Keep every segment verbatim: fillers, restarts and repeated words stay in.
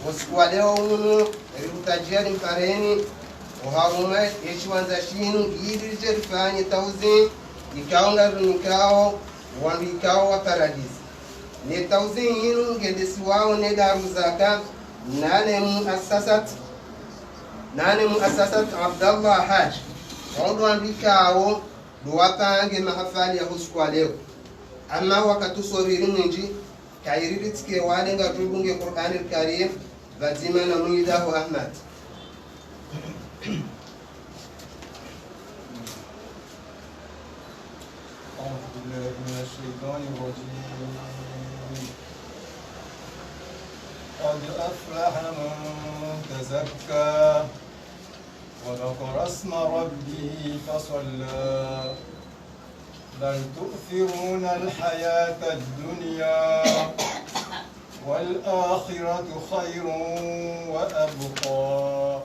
Usiku wa leo unu, rihutadjia rimpareni, oharumwa ye shiwandza shinu, ili ridje rifanye tauzi, ikao ngarinikao, wandru ikao wa paralysé. Ne tauzi inu ngendesiwao ne Daru Zaka, nane muasasat, nane muasasat Abdallah Haji. Wandru wandru ikao, ndo wapange mahafali ya usiku wa leo. Ama wakati usobiri mwindji, kayiri ritsike wale ngarudunge Qur'an al-Karim, pvadzima na Mwidaho Ahmad. أعوذ بالله من الشيطان الرجيم. قد أفلح من تزكى وذكر اسم ربه فصلى. بل تؤثرون الحياة الدنيا والآخرة خير وأبقى.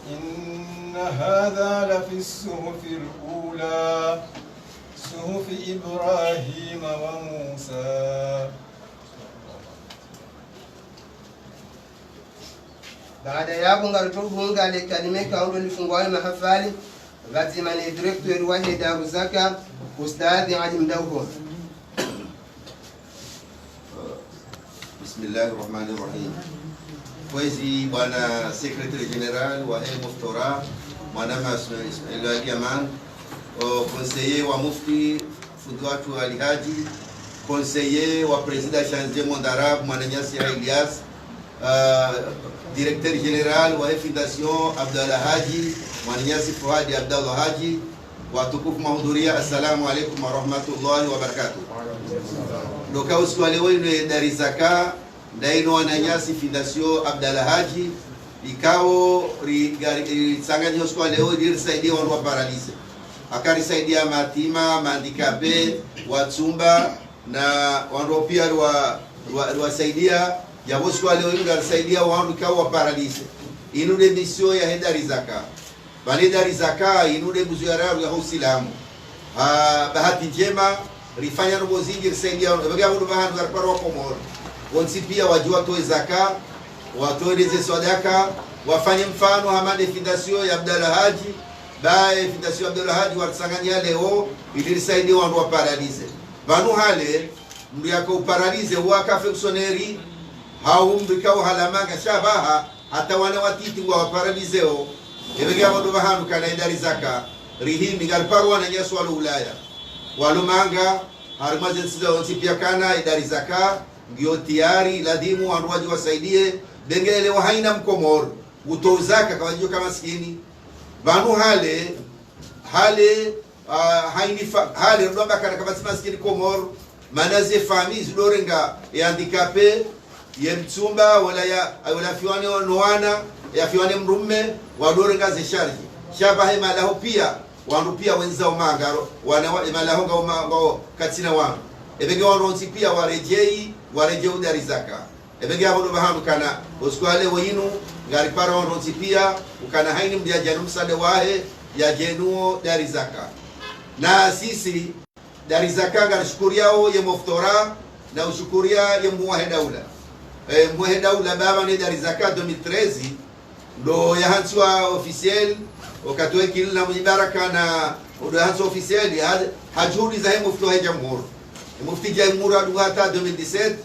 إن هذا لفي الصحف الأولى صحف إبراهيم وموسى. Baada yapvo ngaridjo dunga le kalima ikao ndo lifungua ye mahafali, pvadzima ne directeur wahe Daru Zaka, Ustadh Ali Mdauho. بسم الله الرحمن الرحيم. Kwezi bwana secrétaire général wa Muftora, mwananyasi Ismail Ali Aman, o conseiller wa mufti, fundi watru Ali Haji, conseiller wa président Change Monde Arabe, mwananyasi Ilyas, euh, directeur général wa Fondation Abdallah Haji, mwananyasi Fuhadi Abdallah Haji, watukufu mahudhuria, assalamu alaikum warahmatullahi wabarakatuh. Ndo ka usiku wa leo inu ye Dari Zaka, nda inu wananyasi Fondation Abdallah Haji, ikao ri-, gari-, ritsanganyiha usiku wa leo ili risaidie wandru wa paralysé. Aka risaidia mayatima, ma handicapés, watsumba, na wandru pia rwa-, rwa-, rwasaidia, yapvo usiku wa leo inu ngarisaidia wandru ikao wa paralysé. Inu nde mission yahe Dari Zaka. Pvanu Dari Zaka, inu nde nguzo ya raru ya Usilamu. Ha bahati ndjema, rifanya ndrongoo zindji, risaidia, epveke apvo ndo pvahanu ngariparo wa Komori wontsi pia wadje watowe zaka, watowe ndeze swadaka, wafanye mfano hama nde Fondation ya Abdallah Haji, baye Fondation ya Abdallah Haji waritsanganyiha leo, ili risaidie wandru wa paralysé. Pvanu hale, mndru yaka u paralysé, waka fonctionnaire, hau mndru ikao halawa manga, sha pvaha, hata wana watiti ngwawo wa paralysé wo. Epveke apvo ndo pvahanu kana ye Dari Zaka, rihimi, ngariparo wananyasi walo Ulaya. Walo manga, harimwa ze ntsi zontsi pia kana ye Dari Zaka, ngiyo tayari, ladhimu wandru wadje wasaidie, bengele wa haina Mkomori, utowa zaka, kawadjo ka maskini. Pvanu hale, hale, ah, haini fa-, hale, ndo amba kana kapvatsi maskini Komori, mana ze famille zidorenga ye handicapé, ye mtsumba, wala ya, wala yafiwa ne wana, yafiwa ne mdrume, wadorenga ze charge. Sha pvahe malaho pia, wandru pia wendza umangaro, wana wa, malaho nga uma-, nga o katsina wandru. Epveke wandru wontsi pia waredjei, waredjei u Dari Zaka. Epveke apvo ndo pvahanu kana, usiku wa leo inu, ngariparo wandru wontsi pia, ukana haini mndru yadje no msaada wahe, yadje nuwo Dari Zaka. Na sisi, Dari Zaka ngarishukuriao ye Muftora, na ushukuria ye mhuu wahe daula. Eh, mhuu wahe daula pvapvo ne Dari Zaka deux mille treize, ndo yahantsiwa officiel, wakati wa ikilila mwibaraka na, ndo yahantsiwa officiel, ha, ha juhudi zahe mufti wahe jamhuri. Mufti jamhuri adunga hata deux mille dix-sept,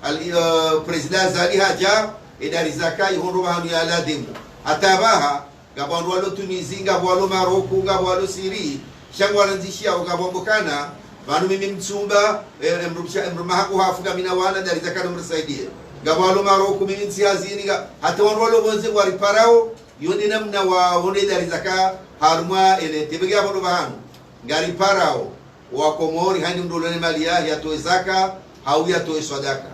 al-, eh, président Azali hadja, ye Dari Zaka, iho ndo pvahanu ya ladhimu. Hata pvaha, ngapvo wandru walo Tunisie, ngapvo walo Maroc, ngapvo walo Syrie, sha ngwarandzishia, ngapvo wambao kana, pvanu mimi mtsumba, eh, eh, mdru mshe, eh, mdrume hangu hafu ngamina wana, Dari Zaka ndo mrisaidie. Ngapvo walo Maroc, mimi ntsi hazini, nga-, hata wandru walo pvondze ngwariparao, yo nde namna wa, wo nde Dari Zaka, harumwa ele, epveke apvo ndo pvahanu. Ngariparao, wa Komori, haini mndru ulo ne mali yahe, yatowe zaka, hau yatowe swadaka.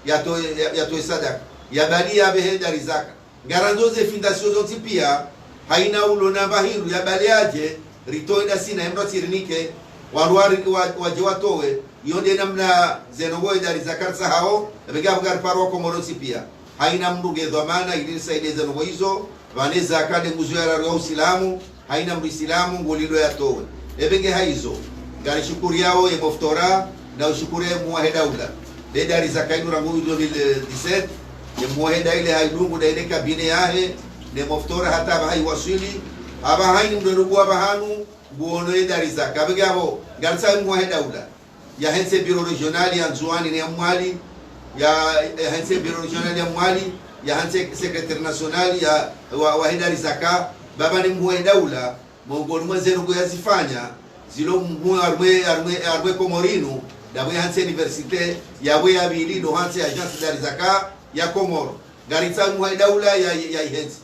Yatowe, ya-, yatowe sadaka. Yabali yapvehe Dari Zaka. Ngarandzo ze fondation zontsi pia, haina ulo na mba hindru, yabali yadje, ritowe ndasi na emdru atsirinike, wandru wari-, wa-, wadje watowe, yo nde namna ze ndrongoo ye Dari Zaka ritsahao, epveke apvo ngariparo wa Komori wontsi pia. Haina mndru nge dhwamana, ili risaidie ze ndrongoo izo, pvanu zaka nde nguzo ya raru ya Usilamu, haina mndru Isilamu, ngolindwa yatowe. Epveke haizo, ngarishukuriao ye Muftora, na ushukuria ye mhuu wahe daula. Nde Dari Zaka inu rangu deux mille dix-sept, Ne mhuu wahe daula haidungu nda ine kabine yahe, ne muftora hata apvaha haiwaswili, apvaha hayini mndru ndugu apvahanu, nguono ye dari zaka. Apvenge apvo, ngaritsaho mhuu wahe daula, yahentsi bureau régional ya Ndzuani ne ya Mwali, ya, yahentsi bureau régional ya Mwali, yahentsi secrétaire national ya, wa, wahe dari zaka, pvapvo ne mhuu wahe daula, mongoni mwa ze ndrongoo yazifanya, zilo mhuu harumwa, harumwa, harumwa Komori inu, ndapvo yahantsi université, yapvo ya pvili, ndo hantsi agence dari zaka ya Komori. Ngaritsaho mhuu wahe daula ya, ya, yaihentsi.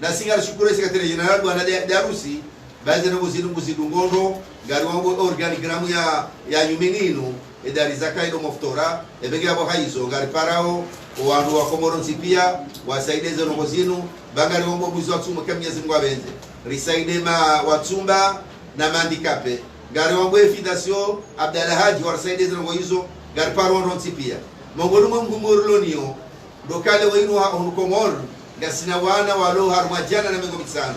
Nasi ngarishukuru secrétaire général bwana Da-, Darusi, ba ze ndrongoo zinu nguzidungao ndro, ngariwambo organigramme ya, ya nyumeni inu, ye dari zaka ilo muftora, epvenge apvo haizo, ngariparao, owandru wa Komori wontsi pia, wasaidie ze ndrongoo zinu, ba ngariwambo mwiso wa tsumu eka Mwenyezi Mungu apvendze. Risaidie ma watsumba na ma handicapés. Ngariwambo ye fondation Abdallah Hadji, warisaidie ze ndrongoo izo, ngariparao wandru wontsi pia. Mongoni mwa mhuu mori loniyo, ndo ukaya wayinu ha hunu Komori, ngasina wana walo harumwa djana na mengo mitsanu.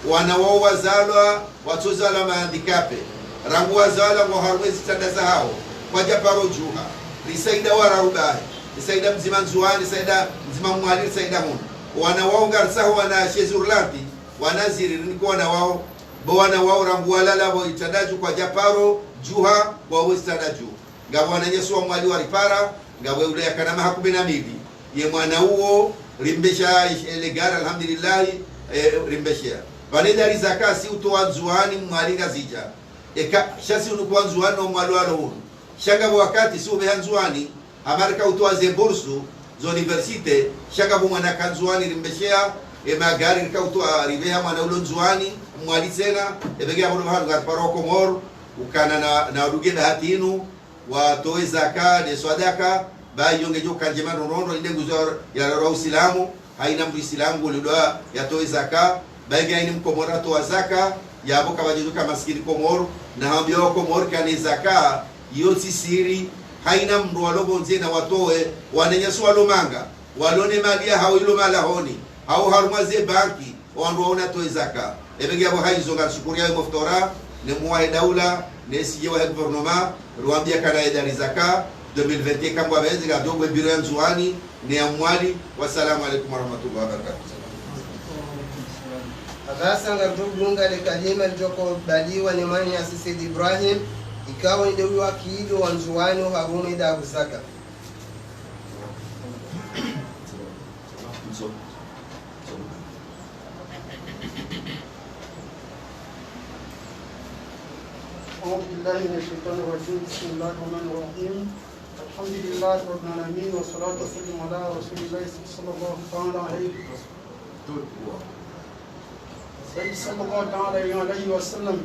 Wana wao wazalwa, watsozalwa ma handicapés. Rangu wazalwa ngwao harumwa zitranda zahao, kwadja paro djuha. Risaidia wararu bahi. Risaidia mdzima Ndzuani, risaidia mdzima Mwali, risaidia hunu. Wana wao ngaritsaho wana chaise roulante, wana ziri, rinike wana wao. Bo wana wao rangu walala pvo itranda dju kwadja paro djuha, ngwao zitranda dju. Ngapvo wananyasi wa Mwali waripara, ngapvo ule yakana maha kume na mili. Ye mwana uwo, rimbesha, eh, le gari, alhamdulillahi, eh, rimbeshea. Pvale dari zaka si utowa Ndzuani, Mwali, Ngazidja. Eka, sha si unu kwa Ndzuani no Mwali walo hunu. Sha ngapvo wakati si upveha Ndzuani, hama rika utowa ze bourse, zo université, sha ngapvo mwana ka Ndzuani rimbeshea, ye magari rika utowa ripveha mwana ulo Ndzuani, Mwali tsena, epvenge apvo ndo pvahanu ngariparo Komori, ukana na, na uduge bahati inu, watowe zaka, ne swadaka, ba iyo ngedjo kandjema ndrondrondro, inde nguzo ya rara Usilamu, hayina mndru Isilamu ngulidwa yatowe zaka, ba inge hayini Mkomori atowa zaka, yapvo kapvadjidjuka maskini Komori, na hambia wa Komori kane zaka, iyo tsi siri, hayina mndru walo pvondze na watowe, wananyasi walo manga, walo ne mali yahao ilo malahoni, hau harumwa ze banki, owandru waona watowe zaka. Epvenge apvo haizo ngarishukuriao ye muftora, ne mhuu wahe daula, ne S G wahe gouvernement, riwambia kana ye dari zaka, deux mille vingt et un kangwa pvendze, ngapvo bwe bureau ya Ndzuani, ne ya Mwali. Wassalamu alaikum warahmatullahi wabarakatuh. Apvasa ngaridjo dunga le kalima lidjo kubaliwa ne mwananyasi Said Ibrahim, ikao inde wakili wa Ndzuani harumwa ye dari zaka. أعوذ بالله من الشيطان الرجيم. بسم الله الرحمن الرحيم. الحمد لله رب العالمين، والصلاة والسلام على رسول الله صلى الله تعالى عليه وسلم. Sayyid sallallahu ta'ala alayhi wa sallam.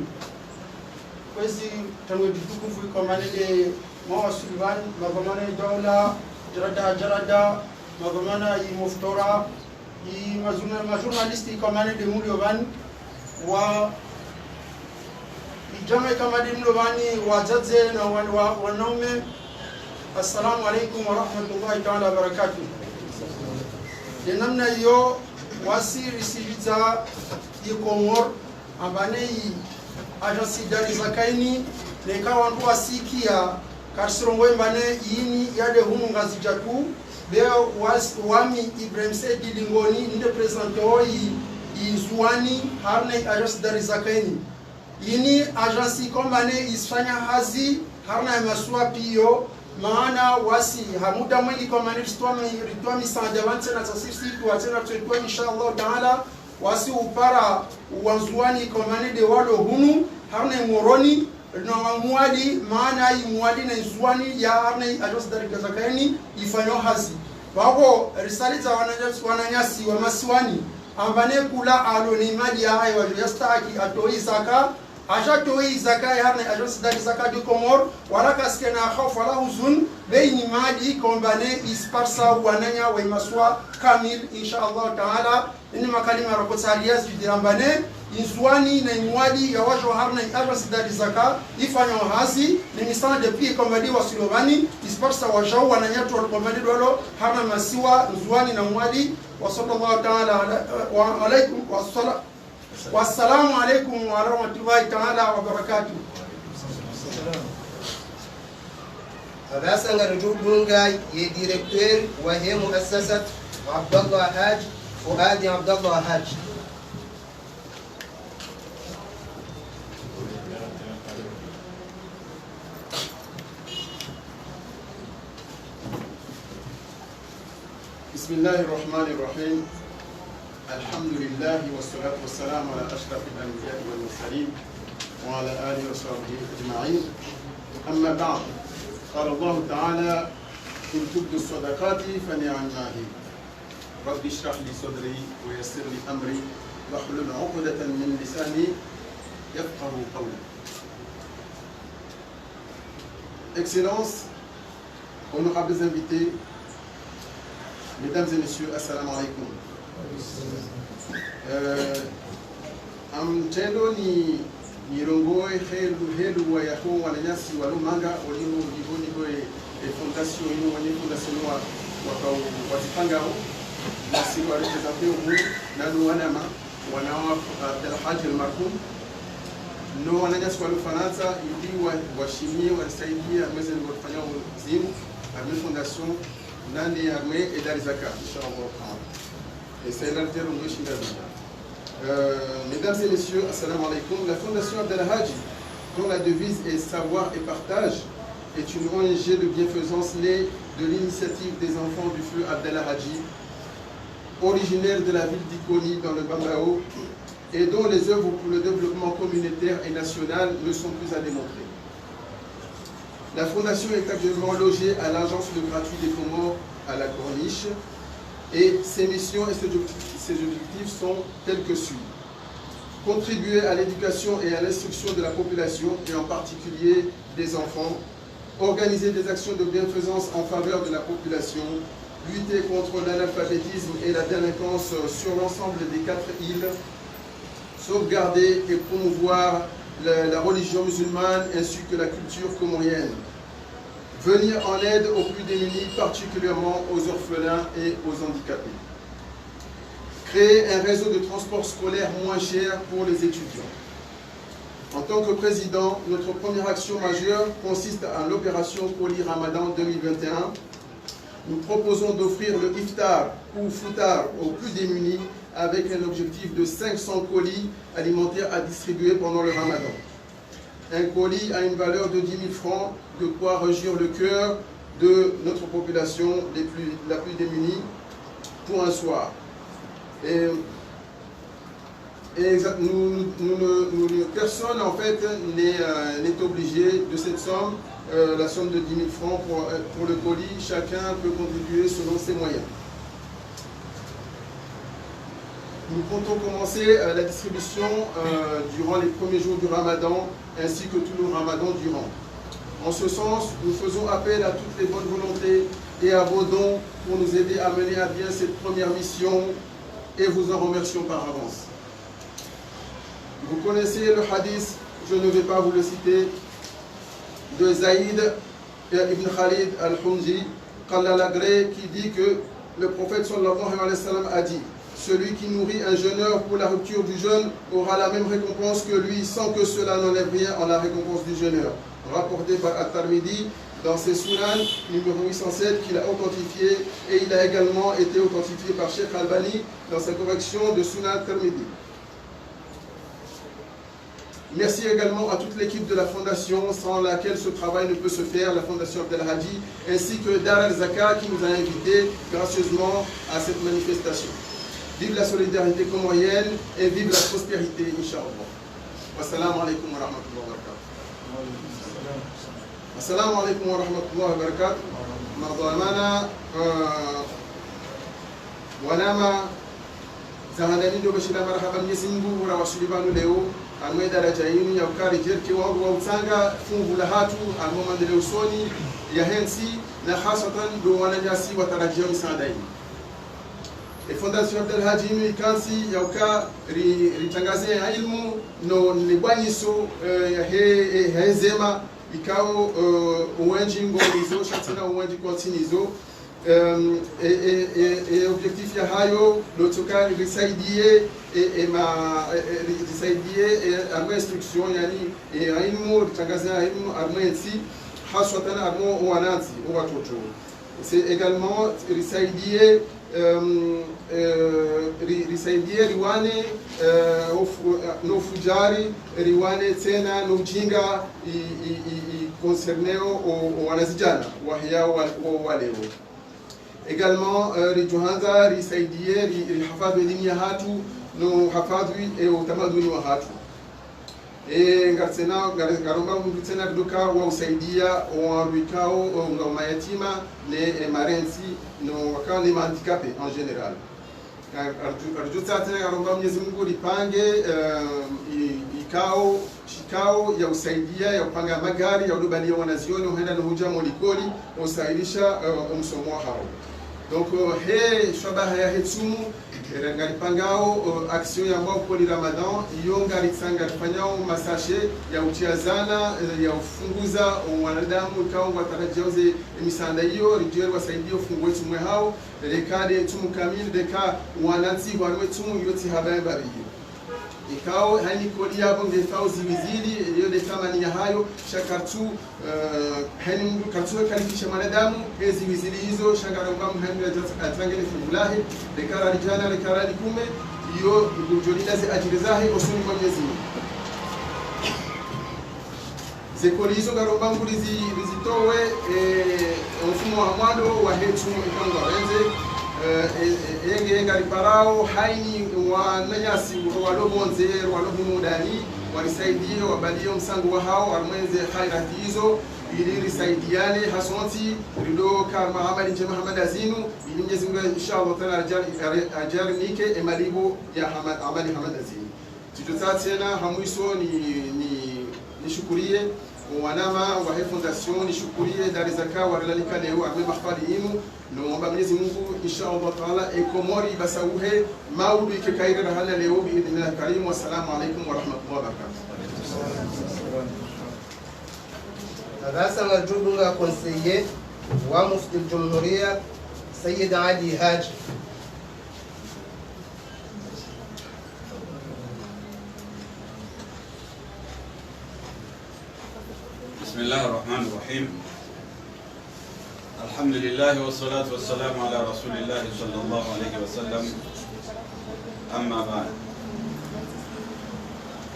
Kwezi tangwe ditukufu ikomane de mwa wa Sullivan, mavamana i daula, jarada, jarada, mavamana i muftora, i mazuna-, majournaliste ikomane de mulio vani, wa, i jama ikomane de mulio vani, wadzadze na wa-, wa-, wanaume. Assalamu alaikum warahmatullahi ta'ala wabarakatuh. De namna iyo, wasi risivitsa i Komori, amba ne i agence dari zaka ini, neka wandru wasikia, karisirongowe amba ne ini yade hunu Ngazidja tu, be was-, wami Ibrahim Said Lingoni, nde président o i, i Ndzuani, harumwa i agence dari zaka ini. Ini agence ikomane isifanya hazi, harumwa ya masiwa pia, maana wasi ha muda mwengi ikomane risitwami, ritwami sanda vantse na sasisi, tuwatse na tuetwa, insha Allah ta'ala, wasi upara wa Ndzuani ikomane de walo hunu, harumwa i Moroni, na wa Mwali, maana i Mwali na i Ndzuani ya harumwa i agence dari zaka ini ifanyao hazi. Wako risaliza wananyasi, wananyasi wa masiwani, amba ne kula alo ne mali yahahe wadjo yastahiki atowe i zaka, asha towe i zaka ya harumwa i agence dari zaka du Comores, wala kasikena khaufu wala huzuni, be ini mali ikomane isiparisa wananya wa i masiwa kamili, insha Allah ta'ala. Ini makalima roko tsariya zidjira amba ne, i Ndzuani na i Mwali ya wadjo harumwa i agence dari zaka, ifanyao hazi, ni misaada pia ikomane de wa Sullivan, isiparisa wadjau wananya tu walo ikomane de walo, harumwa i masiwa, Ndzuani na Mwali, wa sallallahu ta'ala ala-, wa alaikum, wa sala-, wassalamu alaikum warahmatullahi ta'ala wabarakatuh. Apvasa ngaridjo dunga ye directeur wahe muassasat Abdallah Hadj, Fuadi Abdallah Hadj. بسم الله الرحمن الرحيم. الحمد لله والصلاة والسلام على أشرف الأنبياء والمرسلين وعلى آله وصحبه أجمعين. أما بعد، قال الله تعالى: إن تبدوا الصدقات فنعم هي. رب اشرح لي صدري ويسر لي أمري واحلل عقدة من لساني يفقهوا قولي. Excellences, honorables invités, mesdames et messieurs, assalamu alaikum. Euh, ngamtsendo ni, nirongowe helu, helu wa yaho wananyasi wa Lumanga, oliho, oliho, niho e, e fondation, inu wanye fondation wa, waka, wazipangao, nasi wa représenter umu, nanu wanama, wana wa Abdallah Hadj El Marhoum, no wananyasi wa Lufarantsa, ili wa, washimie, wasaidie, amweze ngo tufanya uzimu, amwe fondation, nani amwe edari zaka, inshallah ta'ala. Et c'est l'alter, on veut changer. Euh, mesdames et messieurs, assalamu alaikum. La Fondation Abdallah Hadji, dont la devise est savoir et partage, est une O N G de bienfaisance née de l'initiative des enfants du feu Abdallah Hadji, originaire de la ville d'Ikoni dans le Bambao, et dont les œuvres pour le développement communautaire et national ne sont plus à démontrer. La fondation est actuellement logée à l'Agence de gratuit des Comores à la Corniche et ses missions et ses objectifs, ses objectifs sont tels que suit. Contribuer à l'éducation et à l'instruction de la population et en particulier des enfants. Organiser des actions de bienfaisance en faveur de la population. Lutter contre l'analphabétisme et la délinquance sur l'ensemble des quatre îles. Sauvegarder et promouvoir la, la religion musulmane ainsi que la culture comorienne. Venir en aide aux plus démunis, particulièrement aux orphelins et aux handicapés. Créer un réseau de transport scolaire moins cher pour les étudiants. En tant que président, notre première action majeure consiste à l'opération Colis Ramadan deux mille vingt et un. Nous proposons d'offrir le iftar ou foutar aux plus démunis avec un objectif de cinq cents colis alimentaires à distribuer pendant le Ramadan. Un colis a une valeur de dix mille francs, de quoi réjouir le cœur de notre population les plus, la plus démunie pour un soir. Et, et exact, nous, nous, nous ne, nous ne, personne en fait n'est, euh, n'est obligé de cette somme, euh, la somme de dix mille francs pour, euh, pour le colis. Chacun peut contribuer selon ses moyens. Nous comptons commencer, euh, la distribution, euh, durant les premiers jours du Ramadan, ainsi que tout le Ramadan durant. En ce sens, nous faisons appel à toutes les bonnes volontés et à vos dons pour nous aider à mener à bien cette première mission et vous en remercions par avance. Vous connaissez le hadith, je ne vais pas vous le citer, de Zaïd ibn Khalid al-Humji, qu'Allah l'agrée, qui dit que le prophète sallallahu alayhi wa sallam a dit : celui qui nourrit un jeûneur pour la rupture du jeûne aura la même récompense que lui, sans que cela n'enlève rien à la récompense du jeûneur. Rapporté par At-Tirmidhi dans ses Sunan numéro huit cent sept, qu'il a authentifié, et il a également été authentifié par Cheikh Albani dans sa correction de Sunan Tirmidhi. Merci également à toute l'équipe de la fondation, sans laquelle ce travail ne peut se faire, la fondation Abdallah Hadji, ainsi que Dar al-Zaka qui nous a invités gracieusement à cette manifestation. Vive la solidarité comorienne et vive la prospérité, Inch'Allah. Wassalamu alaikum wa rahmatullahi wa barakatuh. Assalamu alaikum wa rahmatullahi wa barakatuh. Madhwamana, euh, wanama, za handani ndo bashira marahaba Mwenyezi Mungu, ura wasuli pvanu leo, harumwa ye daraja yinu ya ukari jerke wangu wa utsanga funvu la hatru, harumwa maendeleo usoni yahe ntsi, na haswatan ndo wananyasi watarajia misaada yinu. E Fondation Abdallah Hadji yinu ikantsi ya uka ri, ritangaze ya ilmu, no, ne bwanyiso, eh, yahe, eh, yahe zema, ikao, eh, uwenji ngonizo, sha tsena uwenji kwatsi nizo. Em, e, e, e, e objectif yahayo, ndo tsoka risaidie, e, e ma, e, e, ri, risaidie, e, harumwa instruction, yani, e, ya ilmu, ritangaze ya ilmu, harumwa entsi, haswatan harumwa owanantsi, owatoto. C'est également risaidie, Em, eh, ri-, risaidie riwane, eh, ufu-, eh, no ufudjari, riwane tsena no ujinga i, i, i, i concerneo o, o wanazidjana wahiya wa, wa, wa leo. Également, eh, ridjohandza risaidie ri, rihafadhwi elimu yahatru no hafadhwi, eh, utamaduni wahatru. Eh, ngaritsena, ngari-, ngaromba Mungu tsena ridjoka wa usaidia owandru ikao, o, ngwao mayatima, ne, eh, marentsi, no waka ne mahandicapés en général. Nga-, ngaridjo-, ngaridjotsaha tsena ngaromba Mwenyezi Mungu ripange, eh, i-, ikao, shikao ya usaidia, ya upanga magari, ya udobalia wanazioni, uhenda no hudja mo likoli, usahilisha, eh, omsomo wahao. Donc, eh, he, shabaha yahe tsumu, eh, ngaripangao, eh, action yambwao koli Ramadan, iyo ngaritsa ngarifanyao masashe ya utia zana, eh, ya ufunguza, o wanadamu, ikao ngwatarajia uze, eh, misaanda iyo, ridjeri wasaidie ufungue tsumu yahao, reka de tsumu kamili, reka wanantsi, wariwe tsumu, iyo tsi haba ya babiyo. Ikao, haini koli yapvo ngefao ziwi zili, iyo de thamani yahayo, sha kartsu, eh, haini mndru kartsu kalifisha mwanadamu, e ziwi zili izo, sha ngaromba Mungu haini atsa-, atsangele fungu lahe, reka ra lidjana, reka ra likume, iyo ngudjolinda ze adjiri zahe, osoni mwa Mwenyezi Mungu. Ze koli izo ngaromba Mungu rizi-, rizitowe, eh, omfumo wa mwando wahe tsumu ikao ngwarendze, eh, eh, eh, enge ngariparao, haini wananyasi walo pvondze, walo hunu ndani, warisaidie, wabalie omsango wahao, harumwa ze khairati izo, ili risaidiane, hasontsi, rido ka harumwa amali ndjema hama ndazinu, ili Mwenyezi Mungu, insha Allah Taala, adjari-, adjari-, adjarinike, emalipvo ya hama-, amali hama ndazinu. Tsidjotsaha tsena ha mwiso ni, ni, nishukurie wanama wahe fondation, nishukurie Dar Zaka warilanika leo harumwa mahafali inu, nomba Mwenyezi Mungu, insha Allah Taala, e Komori ibasauhe, maudu ike kayiri rahana leo, bi idhnillahi karim. Wassalamu alaikum warahmatullahi wabarakatuh. Apvasa ngaridjodunga conseiller wa Mufti al-Jumhuriya, Sayyid Ali Haji. بسم الله الرحمن الرحيم. الحمد لله والصلاة والسلام على رسول الله صلى الله عليه وسلم. أما بعد.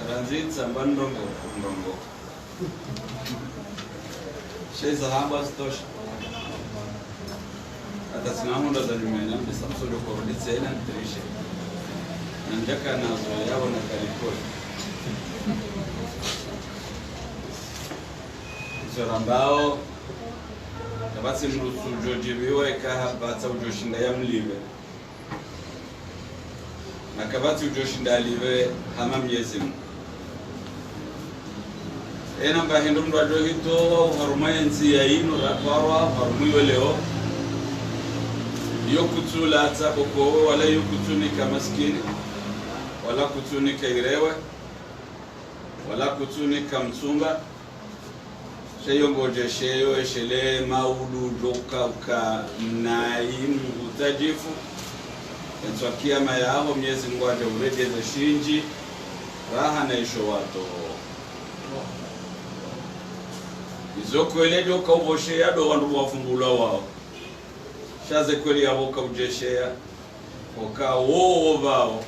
Randzi tsamba ndrongoo, ndrongoo. She zahamba zitosha. Hata tsina hundra za nyumeni, mbe samso ndo korodi tsena nitrishe. Na ndjaka nazo yawo na karikoli. Izo rambao, kapvatsi mndru udjodjiviwa eka hapvatsa udjoshinda yamlipve. Na kapvatsi udjoshinda alipve hama Mwenyezi Mungu. Ena mba hindru mndru adjohitowa oharumwa entsi ya inu raparwa oharumwa iyo leo. Iyo kutsulatsa kokowe, wala iyo kutsunika masikini, wala kutsunika irewe, wala kutsunika mtsumba. Sha iyo ngodjesheyo, eshele maudu djoka uka nayi mhutadjifu. Entswa kiyama yaho Mwenyezi Mungu adja uregeze shindji, raha na isho wato. Izo kweli djoka uvosheya ndo wandru wafungulwa wao. Sha ze kweli yapvo ka udjesheya. Oka wowo pvao,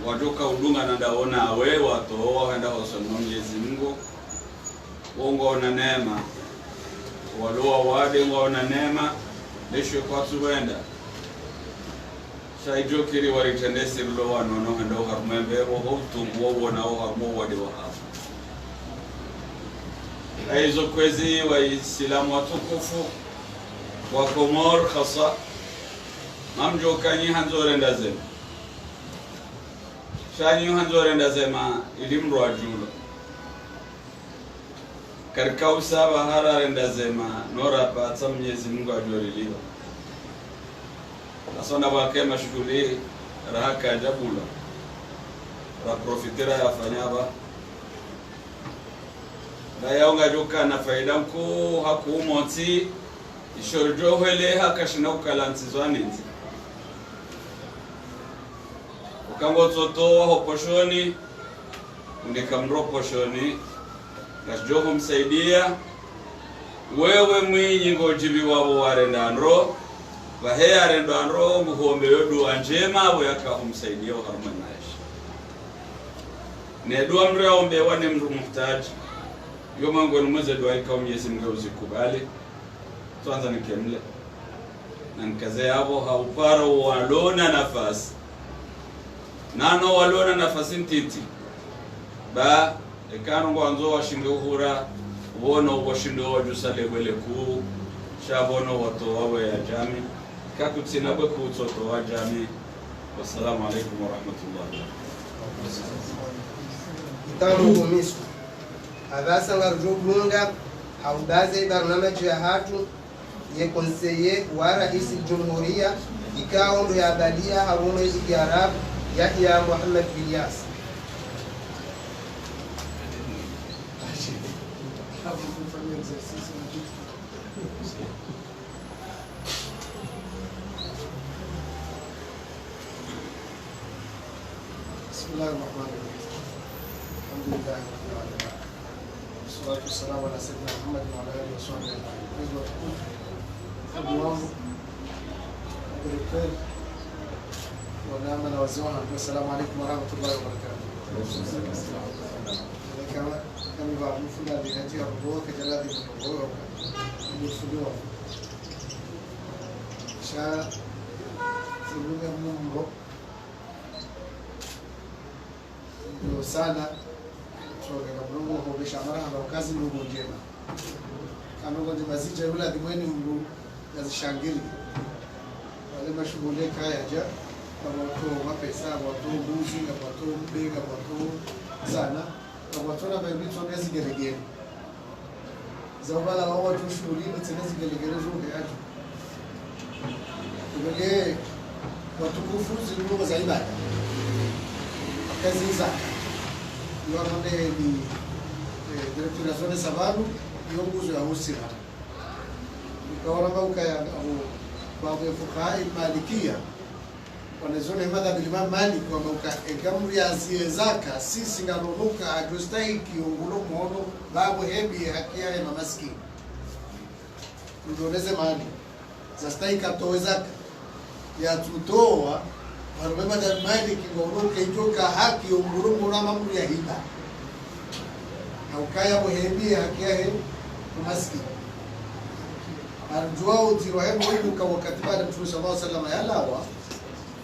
wadjoka udungana ndawo nawe, watowa wahenda hosoni mwa Mwenyezi Mungu, wo ngwaona neema, walo wawade ngwaona neema, lesho kwatsu wenda. Sha idjokiri waritrendesi rilo wanono henda oharumwa embepvo, ho utungu wo wona oharumwa owade wahawo. Hayizo kwezi Waislamu watukufu, wa Komori hasa, ngamdjoka nyi handzo renda zema. Sha nyi handzo renda zema, ili mndru adjulwa. Karika usa pvahara renda zema, no rapvatsa Mwenyezi Mungu adjorilipva. Asona pvwake mashuhuli, raha kadjabula. Raprofitira yafanya pva. Nda yawo ngadjoka na faida nkuu ha kuumontsi, isho ridjohweleha kashina ukala ntsi zwanintsi. Uka ngotsotowa ho poshoni, unika mndru ho poshoni, ngashidjo humsaidia, wewe mwinyi ngodjiviwa pvo warenda ndro, Pvahe yarendwa ndro nguhombe yo dua ndjema, apvo yaka humsaidia oharumwa maesha. Ne dua mdru yaombewa ne mdru muhtaji. Yo mwangu ni mweze dua ikao Mwenyezi Mungu uzikubali. Tsandza nikemle. Na nikaze yapvo ha upara walona nafasi. Nano walona nafasi ntiti. Ba, ekano ngwandzo washinde uhura, wono washinde wadjusa lebwe lekuu, sha wono watowa we ya djami, kakutsina bwe kutsotowa djami. Wassalamu alaikum warahmatullahi wabarakatuh. Itangu komiso. Apvasa ngarudjo bunga, ha ubaze barnamaji yahatru, ye conseiller wa Raisi Jumhuria, ikao ndo yabalia harumwa ye Kiarabu, Yahya Muhammad Ilyas. بسم الله الرحمن الرحيم. الحمد لله رب العالمين. والصلاة والسلام على سيدنا محمد وعلى آله وصحبه أجمعين. Mwenyezi Mungu atukufu. Ndugu wangu, directeur, wanama na wazee wangu, assalamu alaikum warahmatullahi wabarakatuh. Kama, kama ba mfundi ali hati ya roho, kajala di roho, mfundi wangu. Sha, sibuga mumbo. Ndio sana. Tsoka ka Mlungu hobesha mara hamba ukazi Mlungu ndjema. Ka Mlungu ndjema zidja yula dhimweni mdru yazishangiri. Wale mashuhuli kaya dja, ngapvwatso mapesa, ngapvwatso mbuzi, ngapvwatso mbe, ngapvwatso zana, ngapvwatso na bayibitso ne zigelegele. Za ubala wa wandru shuhuli ni tsena zigelegele zo heyadjo. Kubele watukufu zindrongoo za ibada. Akaziza. Iwa mwande ni, eh, directeur ya zone Sabalu, iyo nguzo ya usira. Ikaona mba ukaya, abo, babu ya fukaha Malikia. Wanazioni madhhabi Imam Malik wamba uka eka mdru yaziye zaka, sisi ngaronuka adjostahiki ongulo mhono, babu hebi haki yahe mamaskini. Mdru neze mali, zastahiki atowe zaka. Yatsutowa, wanu madhhabi Malik ngwaonoka idjoka haki ongulo mhono hama mdru yahiba. Haukaya bo hebi haki yahe mamaskini. Arjuwa udziro he mwibuka wakati baada Mtume sallallahu alaihi wasallam yalawa,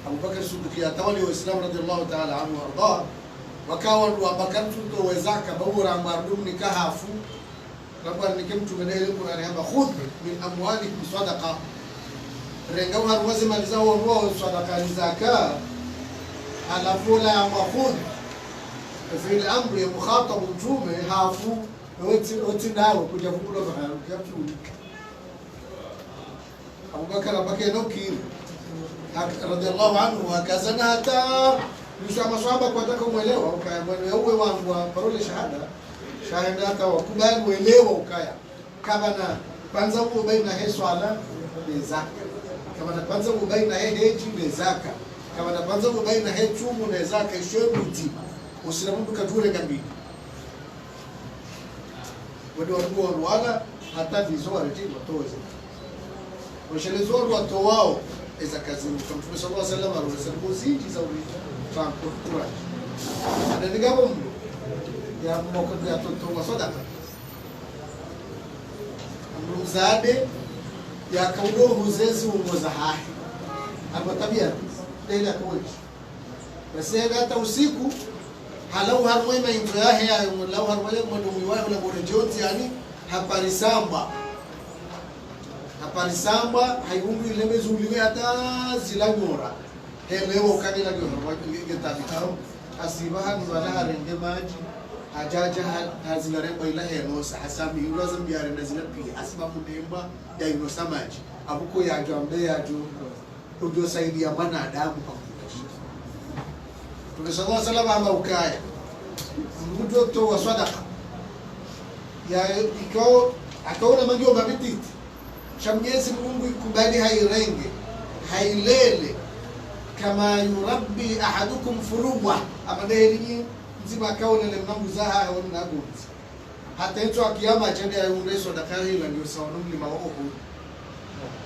Abu Bakr Siddiq yatawali Waislamu radhiyallahu ta'ala anhu wa arda, wakawa ndo wamba kantsutowe zaka, babu ramba ardumnika hafu, ramba arnike Mtume na ile Qur'ani hamba, "Khudh min amwalihim sadaqa." Renga uharumwa ze mali zawo, wo sadaqa ni zaka, halafu ola yamba khudh. Fi'il amri ya mukhatabu Mtume, hafu, oti, oti nawe, kudja vukulo baharu, kudja pfuni. Abu Bakr abaki eno kiri. Hak-, radhiyallahu anhu, hakazana hata, yusha maswahaba kwataka mwelewa, ukaya mwelewa uwe wangu wa parole shahada, shahada hata wakubali welewa ukaya. Kapvana pvandza uwe baina he swala ne zaka. Kapvana pvandza uwe baina he heji ne zaka. Kapvana pvandza uwe baina he tsumu ne zaka, isho mdzima. Usilamu mdru kadjure ngambili. Wadi wandru wa Rwanda, hata ndizo wareti watowe zaka. Washelezo wandru watowao, eza kazi mka Mtume sallallahu alaihi wasallam, alwesa mbuzi, ndiza uri, trampo, kuraji. Ananiga bombo, ya moko ya toto wa sadaqa. Mdru mzade, ya kaudo huzezi ungo za hahe. Alwa tabia, tele ya kaweji. Basi hata usiku, halawa harumwa ye maindro yahe, halawa harumwa ye mwendo mwiwahe, hula bore djonzi, yaani, hapari samba. Hapari samba, hayiundu ilembe zuliwe hata zila nyora. Helewa ukani la nyora, wa nge, nge tabi. Hasiba hanu wala harenge madji, hadjadja ha, hazila remba ila henosa, hasami, ula zambi harenda zila piya, hasiba mnemba, ya inosa madji. Abuko yadjo, ambe yadjo. Udjo saidia mwanadamu pamoja. Mtume sallallahu alaihi wasallam hamba ukaya, mdru towa sadaqa. Ya, ikao, akaona mangi omba mititi. Sha Mwenyezi Mungu ikubali hairenge, hailele. Kama yurabbi ahadukum fuluwa. Amane heli nyi, ndzima akaona le mnambu zaha, haona nagunzi. Hata itswa kiyama shende ya unde sadaqa hila ngiyo sawa no mlima wa Uhud.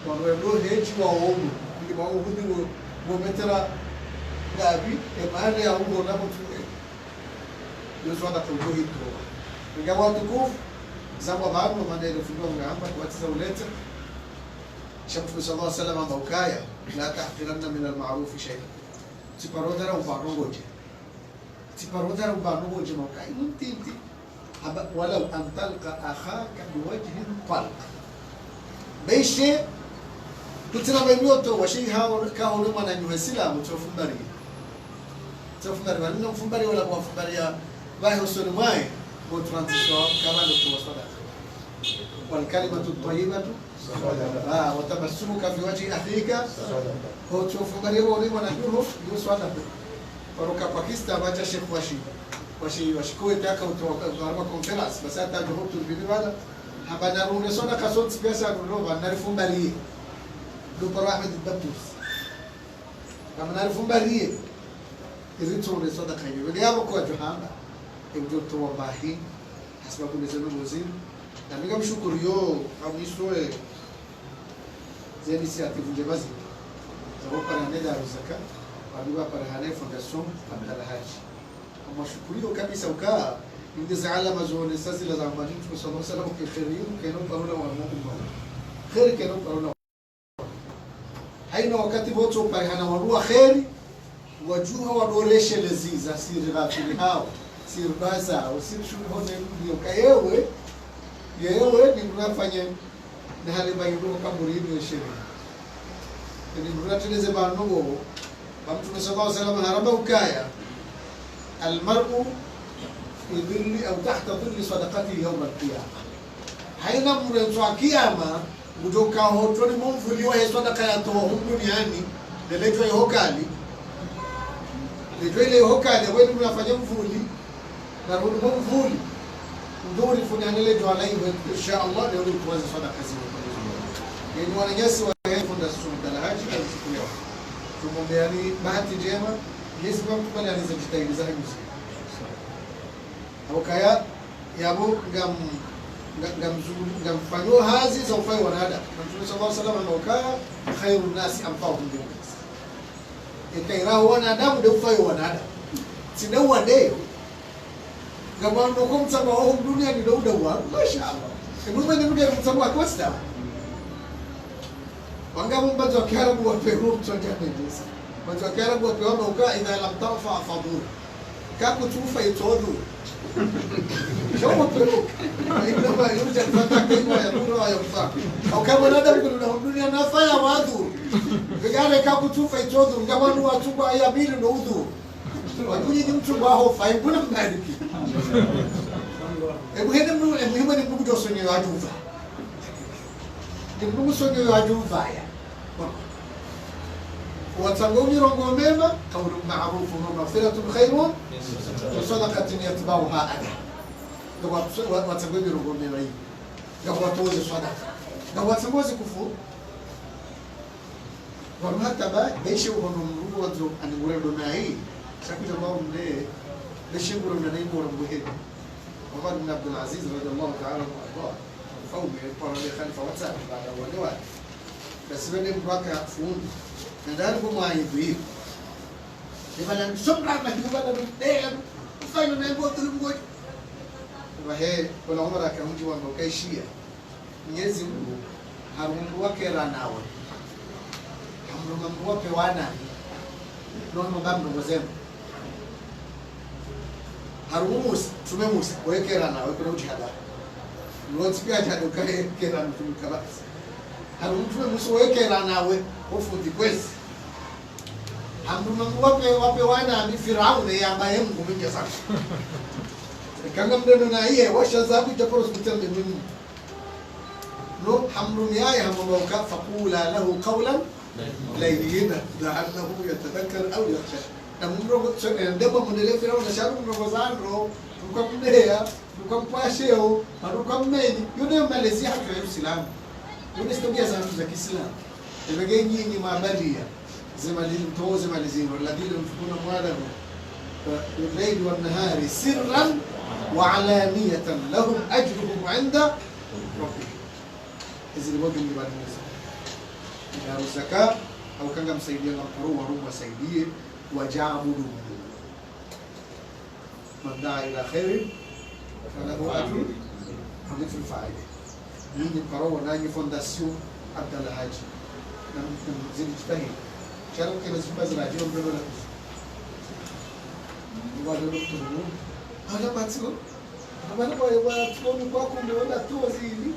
Wandru wendo hedji waono, mlima Uhudi wo, wo metera ngapvi, e mahala ya uwo na mutru e. Yo swadaka udjo hitowa. Nga watukufu, zamba pvanu, mana ile fundo ngamba, kwatsi za uleta. Sha Mtrume swallallahu alayhi wasallam hamba ukaya, لا تحقرن من المعروف شيئا. Tsiparo dharau pvanu ngodje. Tsiparo dharau pvanu ngodje mauka, inu ntiti. Hamba, ولو أن تلقى أخاك بوجه طلق. Beishe, kutsina mwe mioto, washe hao, ka hao mwananyahe Silamu, tsofumbari. Tsofumbari, wani no mfumbari wala kwa fumbari ya, wahe usoni mwahe, kwa transition, kama ndo kwa swadaka. والكلمة الطيبة Ah, وتبسمك في وجه أخيك. Ho tsofumbari wo uri mwananyaho, yo swadaka. Paro ka Pakistan, watsha sheikh washi. Washi, washi Kuwait aka utowa, harumwa conférence, basi hata djo ho turbini wala. Hamba narunge swadaka sontsi pesa rulo, ba narifumbari. Ndo paro Ahmed Battus. Hamba narifumbari. Iri tsunge swadaka iyo. Wende yapvo kwadjo hamba. Emdjo towa bahi. Hasibabu neze ndrongo zinu. Na mi ngamshukuriyo, hamwiso e, ze initiative ndjema zinu. Za wapara hane Daru Zaka, wami wapara hane Fondation Abdallah Hadji. Ngamwashukuriyo kabisa uka, inde za alama zonesa zila za Mtrume swallallahu alayhi wasallam ke kheri, kayina uparo na wa umma. Kheri kayina uparo na Hayina wakati pvo tsoparihana wandru wa kheri, wadjuha wadoreshelezi za siri ghafili hao, siri baza, o siri shukuri hone ndiyo ka yewe, yewe ni mdru afanye, ni hale ba yindru kaburi ni sheria. Ni mdru ateleze ba nongo, ba Mtrume swallallahu alayhi wasallam haramba ukaya, المرء في ظل أو تحت ظل صدقته يوم القيامة. Hayina mdru ntsu ya kiyama, ngudjo ka hotoni mwa mvuli wahe swadaka yatowa hunu duniani, ne ledjuwa iho kali. Ledjuwa ile iho kali, we ni mdru afanye mvuli, na hunu mwa mvuli. Ndo uri funi hane ledjuwa la iwe, insha Allah, leo uri kuwaza swadaka ziwe. Yeni wananyasi wahe Fondation Abdallah Hadji, na mshukuru yao. Tumombeani bahati ndjema, Mwenyezi Mungu amkubali anize jitihadi za hanyu zi. Hau kaya, yapvo ngam-, nga-, ngamzu-, ngamfanyo hazi za ufai wanadamu. Na Mtrume swallallahu alayhi wasallam hamba ukaya, خير الناس أنفعهم للناس. Eka ira wanadamu nde ufai wanadamu. Tsi nde uwadeyo. Ngamwano ko mtsamba wa hunu duniani nde udawa. Masha Allah. Emwe mwenye mdru mtsamba wa Costa. Wanga mumbazo wa Kiarabu wa Peru, mtsonja mendesa. Mbazo wa Kiarabu wa Peru, wamba uka, إذا لم تنفع فضر. Kakutsufa itsodhu. Shomo Peru. إنما يرجى الفتى كيما يكون وينفع. Au kama nada mkulu na dunia nafaya wadhu. Vegare kakutsufa itsodhu. Ngamanu watsungwa ya mbili no udhu. Wakunyi ni mtsungwa hofa. Ibuna mbariki. Ebu hene mnu, ebu hene mnu kudosonye wadjuva. Ni mnu kusonye wadjuva ya. Watsango mirongo mema, قول معروف ومغفرة خير من صدقة يتبعها أذى. Ndo wa-, wa-, watsango mirongo mema hii. Ndo watoze swadaka. Ndo watsango zikufu. Wanu hata ba, beshe uhono mdru wandzo aningure ndo nayi. Shakuja mao mne, beshe ngure mna nayi ngure mbuheni. Omar ibn Abdul Aziz radiyallahu ta'ala anhu arda. Mfaume, kwa wale khalifa wa tsanu, baada wale wale. Basi wende mpaka fundi. Na ndani kwa mwa idhu hiyo. Ibala msomra na kibala mdea. Mfano na ngo tulu mgoji. Wahe, kwa Omar akahundji wamba ukaishia. Mwenyezi Mungu, harumwa mdru wa kera nawe. Harumwa mdru wa pewa nami. Nono mba mdru mzema. Harumwa Musa, Mtrume Musa, we kera nawe, kuna ujihada. Lotsi pia jihada ukaye kera Mtrume kabisa. Harumwa Mtrume Musa, we kera nawe, ofundi kwezi. Harumwa mdru wa pe-, wa pewa nami Firauna, yamba ye Mungu mwinyi sana. Kanga mdeno na iye, washa zabu, japoro sikutia mdeno. No, hamrumiyaye hamwamba uka, فقولا له قولا لينا لعله يتذكر أو يخشى. Na mumrongo, so, eh, ndemba mundele Firauna, sha mumrongo zandro, mkamdeya, mkampasheo, mkammenyi, yo nde malezi yahatru ya Usilamu. Yo nde zitwabiya zahatru za Kiislamu. Ebenge nyinyi mabaliya. Zemali, mtowe zemali zinu, الذين ينفقون أموالهم بالليل والنهار سرا وعلانية لهم أجرهم عند ربهم. Ezi ni mwabu ni bani Musa. Daru zaka, hau kanga msaidia nga mparo wa rumu wasaidie, wadja abudu Mungu. من دعا إلى خير فله أجر ومثل فاعله. Nyinyi mparo wa nanyi Fondation Abdallah Hadji. Na, na mzidi jitahidi. Shara kena zimba zila jio mbelo la kuzi. Ni wale wa kuturu. Hala matiko. Amana kwa, kwa, kwa, kwa kumbe wala tu wazili.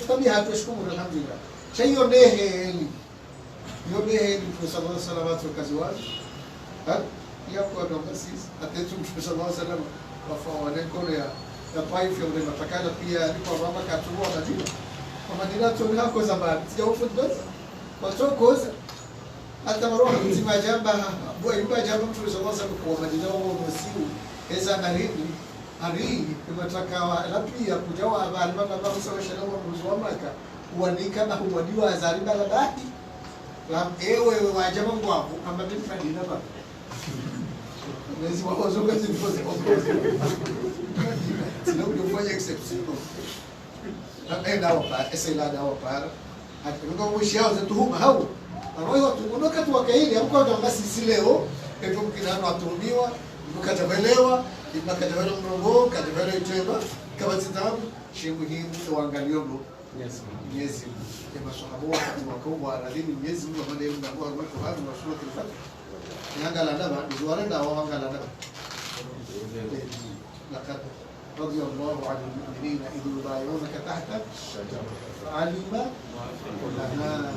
Tabi hatu shukuru, alhamdulillah. Sha iyo ndehe ni. Iyo ndehe ni Mtrume swallallahu alayhi wasallam hatowa kazi wazi. Ha? Iya kwa ndo masisi. Hata Mtrume swallallahu alayhi wasallam wafa wane kono ya, ya Twaif ya ule matakala pia ni kwa mama katuwa Madina. Kwa Madina tu ni hakoza mbali. Sija ufu ndoza. Watokoza. Hata maroha mzima jamba, bwa imba jamba Mtrume swallallahu alayhi wasallam kwa Madina wa msiu. Eza narini, hari, imatakawa, la pia kujawa habari, mama, mama, msa wa shala wa mruzu wa Maka, uwanika na huwadiwa azari bala bahi. La, ewe, ewe, wajama ngwabu, amba bin Madina ba. Nezi wa ozo kwa zini koze, ozo. Sina kujofanya exception. Na, eh, dawa para, esa ila dawa para. Hati, nunga mwishiao ze tuhuma, hau. Aroi watu, unoka tu wakaili, amkwa ndo masisi leo, eto mkina ano atuhumiwa, mkaja welewa, mkaja welewa mrongo, kaja welewa itema, kama zitamu, shingu hingu, wangalio ndo. Yes. Mwenyezi Mungu. Ema swahaba wakati wakao wa radhini Mwenyezi Mungu, amane mna kwa harumwa Qur'an wa Suratul Fatih. Ni angalia ndaba, ni zuwara ndaba, angalia ndaba. لقد رضي الله عن المؤمنين إذ يبايعونك تحت الشجرة فعلم، أها،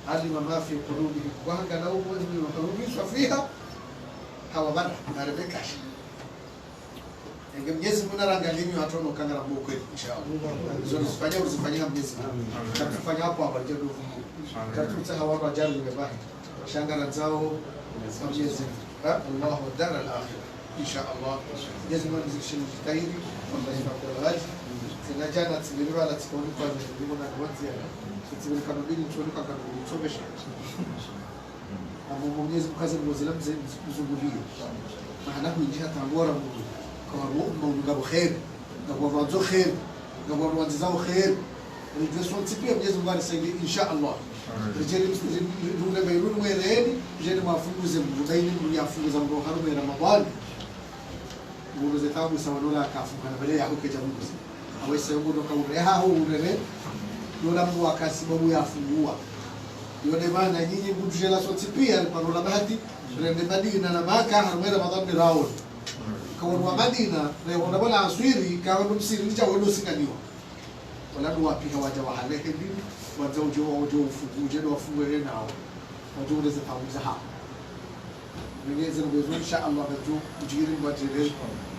علم ما في قلوبهم. Wahanga na uwe ni makarubisha fiha. Hawa bana, na Rebeka shi. Enge Mwenyezi Mungu naranga limi watu no kangara mbo kweli, inshallah. Zo nizifanya, uzifanya na Mwenyezi Mungu. Amin. Kafanya hapo hapa, jadu. Amin. Katuta hawa hapa, jadu ni bahi. Shangara zao, Mwenyezi Mungu. Ha? الله والدار الآخرة. إن شاء الله. Mwenyezi Mungu azidishe mjitahidi, kwa mbaji na kwa ghali. Tena jana, tibiri wala tikoni kwa nini, ndio na kwa tiana. Tibiri kama mbili, tibiri kama mbili, tobesha. Amo Mwenyezi Mungu kaze mzila mze-, mzungulie. Maana huingia tangora Mungu. Kwa Mungu, Mungu ngabo kheri. Ngabo wandzo kheri. Ngabo wandzao kheri. Ridje sontsi pia Mwenyezi Mungu arisaidie, insha Allah. Ridje ri-, ri-, ri-, rule bairuni mwereni, ridje ni mwafunguze Mungu, na ili Mungu yafunguza Mungu harumwa Ramadhani. Mungu ze tabu sawa nola kafunga na bele ya huke ja Mungu ze. Awe se Mungu noka ureha ho urere, nola Mungu wakasi babu yafungua. Yo nde maana nyinyi Mungu jela sontsi pia, riparo la bahati, rende Madina na Maka, harumwa Ramadhani raoni. Kawa wa Madina, rehona bala aswiri, kawa no msirini cha wendo singaniwa. Wala ndo wapiha waja wahale hindri, waja uje wa-, uje ufungu, uje ndo wafungu ele nao. Waja uleze pamoja hao. Mwenyezi Mungu, insha Allah, bajo ujiri mbadjire,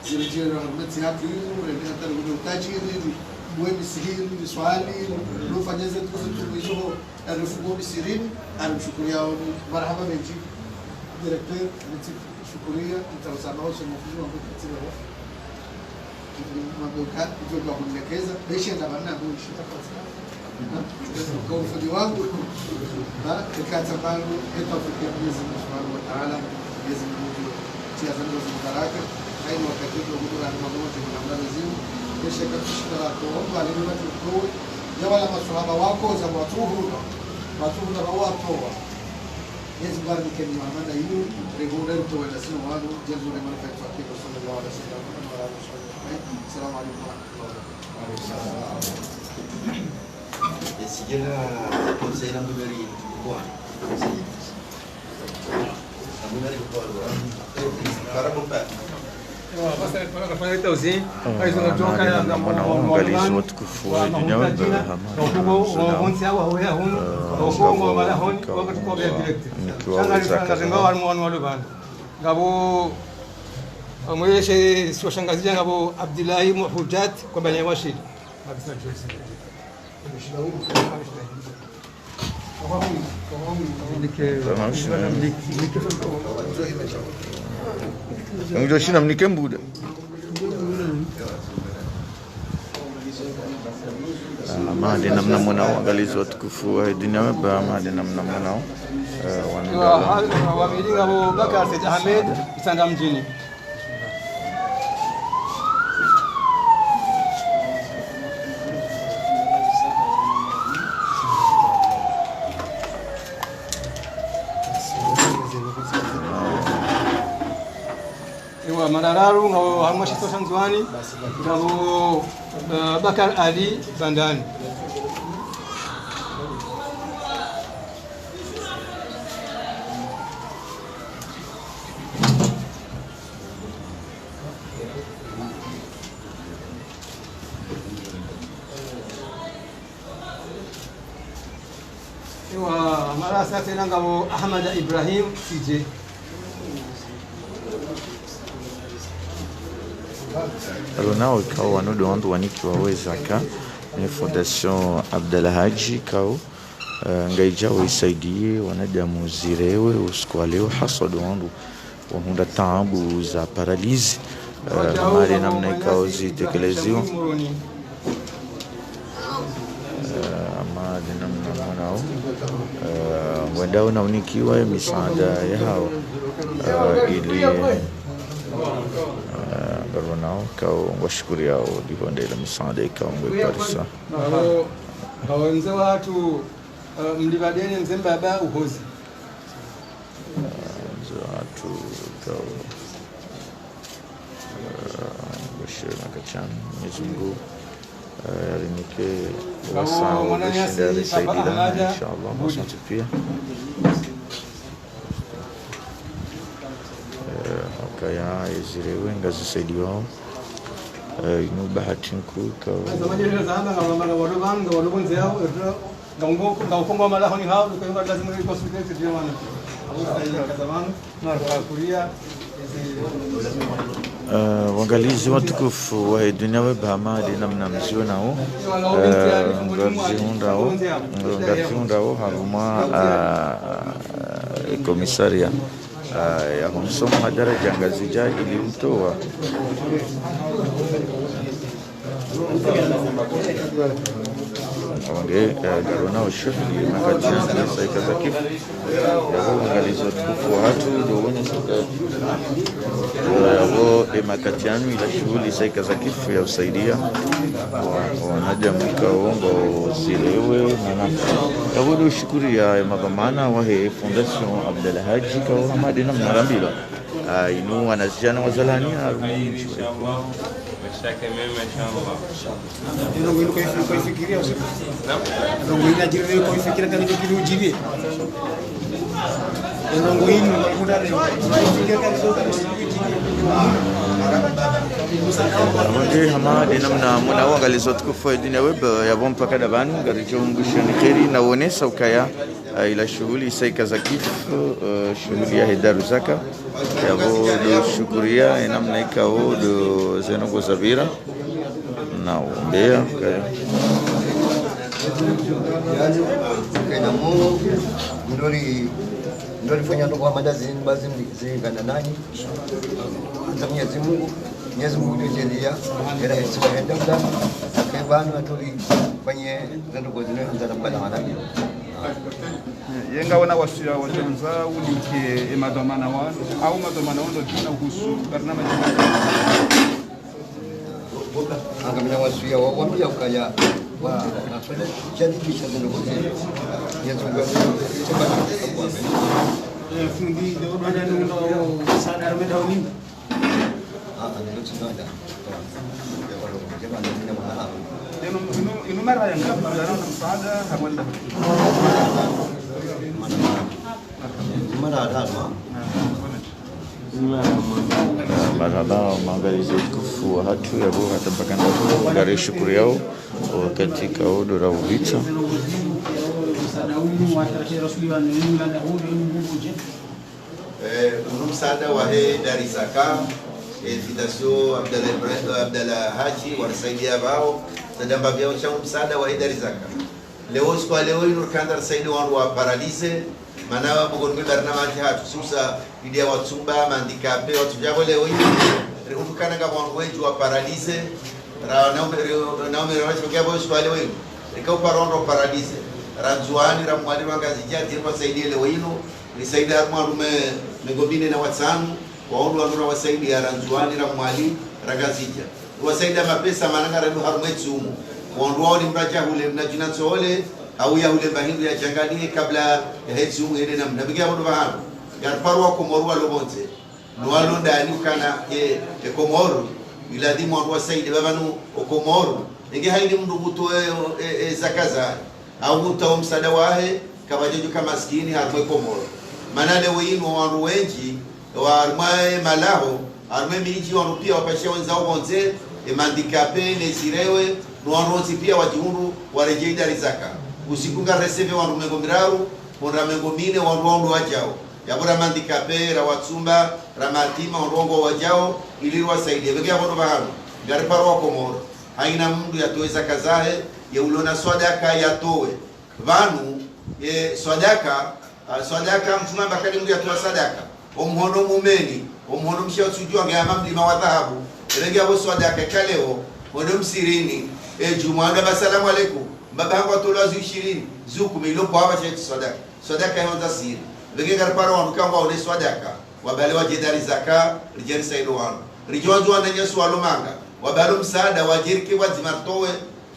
ziri jire harumwa ntsi hatru, rende hata rende utajiri, mwe misihiri, miswali, rufanye ze tuzi tumizo, arifungu misirini, arimshukuru yao, marahaba menji. Directeur, nitsi shukuria, nitsa usama wose mwafuzi wangu katsile wa. Maboka, ijo kwa kunilekeza, beshe nda bana mwishi. Kwa ufundi wangu, ha, ikatsa bangu, eto afikia Mwenyezi Mungu Subhanahu wa Ta'ala, Mwenyezi Mungu, tia zangu za baraka, haini wakati wa kudu wa Mungu, Mungu, Mungu, Mungu, beshe katushinda la kuomba, lini watu kuwe, ya wala maswahaba wako, za watuhuna, watuhuna wa watowa. Mwenyezi Mungu arinike ni amana iyo, rihundre mtowe na sino wanu, Mwenyezi Mungu arinike ni amana iyo, sallallahu alaihi wasallam, wa ala alihi wa sahbihi ajma'in. Assalamu alaikum wa rahmatullahi wa barakatuh. Esi jela conseil na mbiberi kwa. Na mbiberi kwa. Para kumpa. Namna mwana wangalizi watukufu wa dunia wa barahama, ngapvo omweshe siwa Shangazidja ngapvo Abdillahi Muhujat kwa banya washili. Mnike, mnike. Mnike shina, mnike mbuda. Ah, mahali namna mwanao, wangalizi watukufu wa dunia wa barahama, mahali namna mwanao, eh, wanu. Wa, wa, wa, wa, wa, Bakar Said Ahmed, Mtsanga mjini. Ewa, mara raru ngapvo harumwa shisiwa sha Ndzuwani, ngapvo, eh, Bakar Ali Bandani. Ewa, mara sita tsena ngapvo Ahmada Ibrahim Sidje. Alo nao ikao wanu ndo wandru wanikiwa ye zaka ne Fondation Abdallah Hadji ikao, eh, ngayidjao isaidiye wanadamu zirewe usiku wa leo, haswa ndo wandru wahundra taabu za paralisi, eh, hama nde namna ikao zitekeleziwa. Eh, hama nde namna mwonao, eh, ngwendao na unikiwa ye misaada yahao, eh, ili, eh, ngapvo nao ikao ngwashukuriao, ndipvo nde ile misaada ikao ngwaiparisa. Hao, hao mze watru, eh, mlipvadeni mze mbaba uhozi. Mze watru ikao, eh, bashir makatiano, Mwenyezi Mungu, eh, yarinike wasa wa kushinda risaidila, inshallah, masonti pia. Eh, hukaya ezirewe ngazisaidiwao. Eh, inu bahati nkuu ikao. Eh, wangalizi watukufu wahe Dunia Web, hama nde namna mzionao, eh, ngazihundrao, ngazihundrao harumwa, eh, komisaria, eh, ya humsomo ha daraja Ngazidja ili utowa. Wange, eh, ngarionao shuhuli makatiano isa ikaza kifu. Yapvo wangalizi watukufu wahatru ndo wone suka. Eh, yapvo, eh, makatiano ila shuhuli isa ikaza kifu ya usaidia wa, wanadamu ikao ngwazirewe mana. Yapvo ndo shukuriya ye madhwamana wahe Fondation Abdallah Hadji ikao hama nde namna rambilwa. Ah, inu wanazidjana wazalani, ah, Ndrongo inu kwaifi-, kwaifikiria usiku. Ndrongo inu ajiri kwaifikiria kani kili ujiri. Ndrongo inu kwaifikiria kani kili ujiri. Wange hama nde namna mwonao wangalizi watukufu wahe Dunia Web, yapvo mpaka ndapvanu, ngaridjo mbusheni kheri na wonesa ukaya, eh, ila shuhuli isa ikaza kifu, eh, shuhuli yahe Daru Zaka. Yapvo ndo shukuriya ye namna ikao ndo zendrongo zapvira. Na umbea, kaya. Yaani, kaina Mungu, ndo ri, ndo rifanya ndrongo hama nda zinu, basi mli-, zingana nanyi. Hata Mwenyezi Mungu, Mwenyezi Mungu ndo djaliya, yera hesi wa henda mda, ke pvanu hatru rifanye zendrongo zinu, mzana mbala wana. Ye ngawona wasiya wadjandza unike ye madhwamana wanu, au madhwamana wanu djina uhusu barnamaji. Anga mina wasiya wa, wambiya ukaya, wa, shadidisha zinu kuti. Yesu ngwa, eh, fundi, ndo wadjandza ndo, sada, armeda, unimba. Inu, inu, inu mara ya ngapi mzalana msaada hamwenda? Marahaba, wangalizi watukufu wahatru, yapvo hata mpaka ndapvo, ngarishukuriyao wakati ikao ndo raupvira. Eh, unu msaada wahe Dari Zaka, eh, Fondation Abdallah Ibra-, Abdallah Hadji, warisaidiya pvao, sadamba pvao sha msaada wahe Dari Zaka. Leo, siku ya leo inu rikandza risaidiye wandru wa paralysé, mana pvoko nume barnamaji hatru, hususa, idiya watsumba, ma handicapés, watsudja pvo leo inu, rihundru ukana ngapvo wandru wendji wa paralysé, ra-, na ume-, re-, na ume-, ra-, siku ya leo inu, rika upara wandru wa paralysé, ra Ndzuwani, ra Mwali, ra Ngazidja, tsi riwasaidiye leo inu, risaidiye harumwa wandru me-, mengo mine na watsanu, wahundru wandru rawasaidiya ra Ndzuwani, ra Mwali, ra Ngazidja. Riwasaidiya mapesa mana ngarandu harumwa etsi umu. Wandru wao ni mradja hule, mna djina ntsohole, hau ya hule mba hindru ya djangaliye kabla yahe tsi umu yende namna. Bigi ya wandru pvahanu. Ngariparo wa Komori walo pvondze, no walo ndani ukana, e, e Komori, iladhimu wandru wasaidie pvanu o Komori. Enge haini mndru ngutowe, e, e, zaka zahe, au ngutowa msaada wahe, kapvadjodjo ka maskini harumwa e Komori. Mana leo inu wandru wendji, wa harumwa e malaho, harumwa e midji wandru pia wapashe wendza o pvondze, e ma handicapés, ne zirewe, no wandru wontsi pia wadjihundru, waredjei dari zaka. Usiku nga recevoir wandru mengo miraru, hondra mengo mine, wandru wandru wadjao. Yapvo ra ma handicapés, ra watsumba, ra mayatima, ondrongo wadjao, ili riwasaidie. Pvenge yapvo ndo pvahanu, ngariparo wa Komori, haina mndru yatowe zaka zahe, ye ulo na swadaka yatowe. Pvanu, e, swadaka, a, swadaka, mtrume hamba kani mndru yatowa swadaka, o mhono mumeni, o mhono mshe utsudjuwa nge hama mlima wa dhahabu. Pvenge yapvo swadaka, eka leo, hwende msirini, e, djumwa, hamba, "Salamu alaikum, mbaba hangu atolwa zu ishirini, zu kume, ilo pvwa hapva sha itsi swadaka." Swadaka yondza siri. Pvenge ngariparo wandru ka ngwaone swadaka, wabale wadje dari zaka, ridje risaidie wandru. Ridjo wandzo wananyasi walo manga, wabalo msaada, wadje rike pvwadzima ritowe.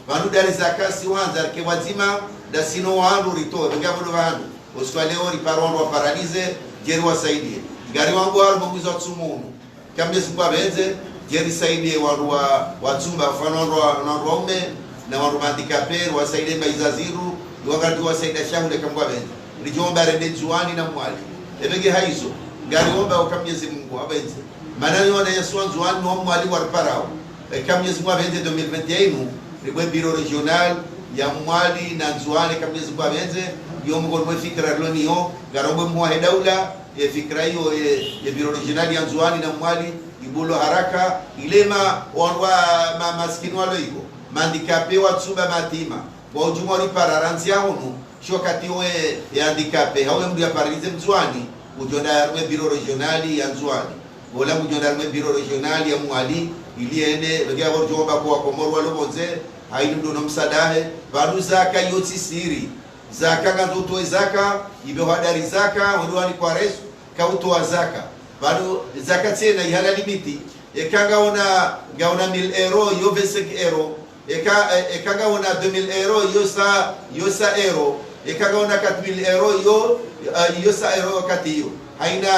Pvanu dari zaka si wandza rike pvwadzima, ndasi no wandru ritowe. Pvenge yapvo ndo pvahanu, usiku wa leo riparo wandru wa paralysés, dje riwasaidie. Ngari wangu harumwa mwezi wa tsumu unu. Eka Mnyezi Mungu apvendze, dje risaidie wandru wa, watsumba, mfano wandru wa, wandru waume, na wandru ma handicapés, riwasaidie mba iza zindru, iwakati wasaidia shahule eka Mungu apvendze. Ridjo omba rende Ndzuani na Mwali. Epvenge haizo, ngari omba eka Mnyezi Mungu apvendze. Mana yo wananyasi wa Ndzuani no wa Mwali wariparao. Eka Mnyezi Mungu apvendze deux mille vingt et un inu, ribue bureau régional ya Mwali na Ndzuani, eka Mnyezi Mungu apvendze, yo mongoni mwe fikira rilo nayo, ngari omba mhuu wahe daula, e fikira iyo, e, e bureau régional ya Ndzuani na Mwali, ibulo haraka, ilema, wandru wa ma, maskini walo iko, ma handicapés, watsumba, mayatima, wa udjumwa ripara randzi ya hunu, sho wakati we, e handicapé, hau e mndru ya paralysé Mndzuani, udjo enda harumwa e bureau régional ya Ndzuani. Ola ngudjo enda harumwa e bureau régional ya Mwali, ili ende, pvenge yapvo ridjo omba kwa Komori walo pvondze, haini mndru no msaada wahe, pvanu zaka iyo tsi siri. Zaka ngandzo utowe zaka, ipve hwa dari zaka, wende wanikwa resu, ka utowa zaka. Pvanu zaka tsena ihala limite, eka ngaona, ngaona mille euros, yo vingt-cinq euros, eka, e, eka ngaona deux mille euros, yo sa, yo sa euros, eka ngaona quatre mille euros, yo, e, yo sa euros wakati iyo. Haina,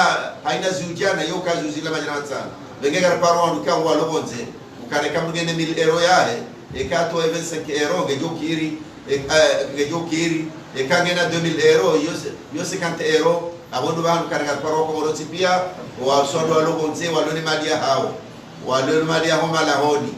haina ziudjana, yo ka ziuzila madjana matsanu. Pvenge ngariparo wandru ka walo pvondze, ukana eka mndru ngena mille euros yahe, eka atowe vingt-cinq euros, ngedjo kiri, e, e, ngedjo kiri, eka ngena deux mille euros, yo se, yo cinquante euros, apvo ndo pvahanu ukana ngariparo wa Komori wontsi pia, waswadu walo pvondze, walo ne mali yahao, walo ne mali yaho malahoni,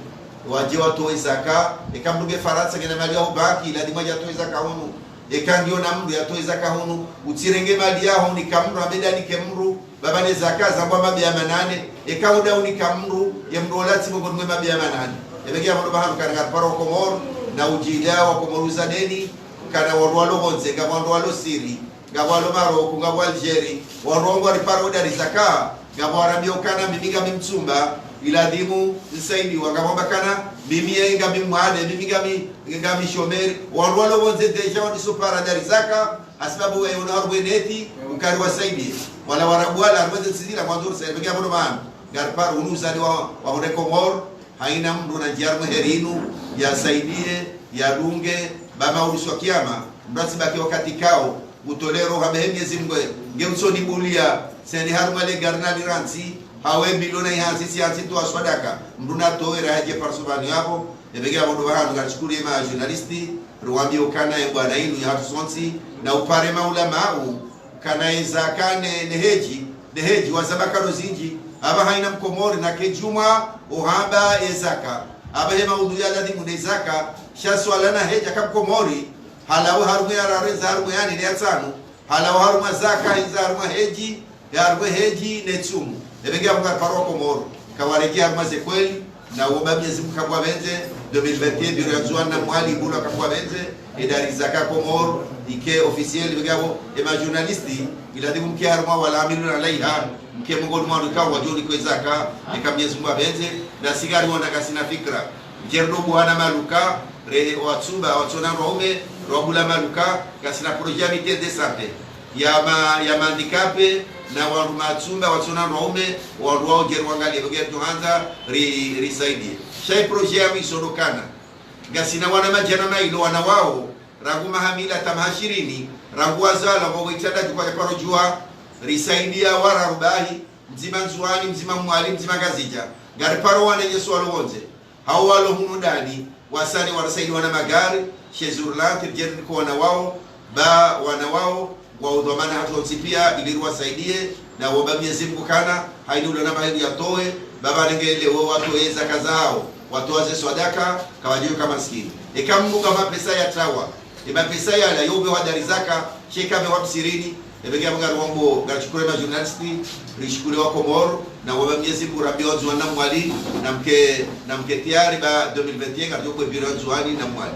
wadje watowe zaka, eka mndru nge Farantsa ngena mali yaho banki, iladhimu adje atowe zaka hunu, eka ngiyo na mndru yatowe zaka hunu, utsirenge mali yaho unika mndru, hamba enda nike mndru, pvapvo ne zaka zangwa mabia manane, eka uda unika mndru, ye mndru ola tsi mongoni mwe mabia manane. Epvenge yapvo ndo pvahanu ukana ngariparo wa Komori, na udjida wa Komori uzaneni, ukana wandru walo pvondze, ngapvo wandru walo Syrie, ngapvo walo Maroc, ngapvo Algérie, wandru wangu wariparo dari zaka, ngapvo warambia ukana mimi ngami Mtsumba, iladhimu nisaidiwa, ngapvo wamba ukana mimi ye ngami Mwali, mimi ngami, ngami chômeur, wandru walo pvondze déjà wandiso para dari zaka, hasibabu we una harumwa e neti, uka riwasaidie. Wala Warabu wala, harumwa ze ntsi zila, mwandzo risaidie, pvenge yapvo ndo pvahanu, ngariparo unu uzani wa, wa hunu Komori, haina mndru na ndjia harumwa heri inu, yasaidie, yadunge, pvanu uliswa kiyama, mndru atsibaki wakati kao, utolero, hambe he Mnyezi Mungu, nge utsonibulia, tsende harumwa le gari nalirantsi, hau e milioni ihantsi, tsi hantsi towa swadaka, mndru natowe raha yadje parisa pvanu yapvo, epvenge yapvo ndo pvahanu ngarishukuru ye ma journalistes, riwambie ukana ye bwana inu yahatru sontsi, na upare maulamau, ukana ye zaka ne, ne hedji, ne hedji wazamba kado zindji, apva haina Mkomori nake djumwa, ohamba ye zaka. Apva he maudhui ya ladhimu ne zaka, sha swala na hedji eka Mkomori, halawa harumwa ya raru, za harumwa ya nne, ya tsanu, halawa harumwa zaka, za harumwa hedji, ya harumwa hedji ne tsumu. Epvenge yapvo ngariparo wa Komori, kawaredjei harumwa ze kweli, na uomba Mnyezi Mungu eka Mungu apvendze, deux mille vingt et un, bureau ya Ndzuani na Mwali ibulwa eka Mungu apvendze, e dari zaka Komori, ike officiel, epvenge yapvo, e ma journalistes, iladhimu mke harumwa wala amiluna alaiha, mke mongoni mwa wandru ka wadjo nikwa e zaka, eka Mnyezi Mungu apvendze, na si ngariona ngasina fikira. Dje ridjo buha na maluka, re watsumba, watsona ndrwaume, rwabula maluka, ngasina projet ya mutuelle de santé. Ya ma, ya ma handicapés, na wandru matsumba, watsona ndrwaume, wandru wao dje riwangalie, pvenge ridjo handza, ri, risaidie. Sha i projet ya mwiso ndo ukana. Ngasina wana madjana mayili wana wao, rangu maha mili hata maha shirini, rangu wazalwa, ngwao itsandraju kwadjaparo djuwa, risaidia wararu bahi, mdzima Ndzuani, mdzima Mwali, mdzima Ngazidja. Ngariparo wananyasi walo pvondze, hau walo hunu ndani, wasaya warisaidia na magari, chez Urlant, ridje riko wana wao, ba wana wao, ngwao dhwamana hatru wontsi pia, ili riwasaidie, na womba Mwenyezi Mungu kana, haini ulo na maheri yatowe, ba pvanu ngele wo watowe zaka zao, watowa ze swadaka, kawadjiyo ka maskini. Eka mndru ka mapesa yatrawa, e mapesa yala yo pvewa dari zaka, sha eka pvewa msirini, ebe nge apvo ngariwombo, ngarishukuru ma journaliste, rishukuru wa Komoro, na womba Mwenyezi Mungu rambiye Ndzuani na Mwali, na mke, na mke tayari ba deux mille vingt et un, ngaridjo kwe biro Ndzuani na Mwali.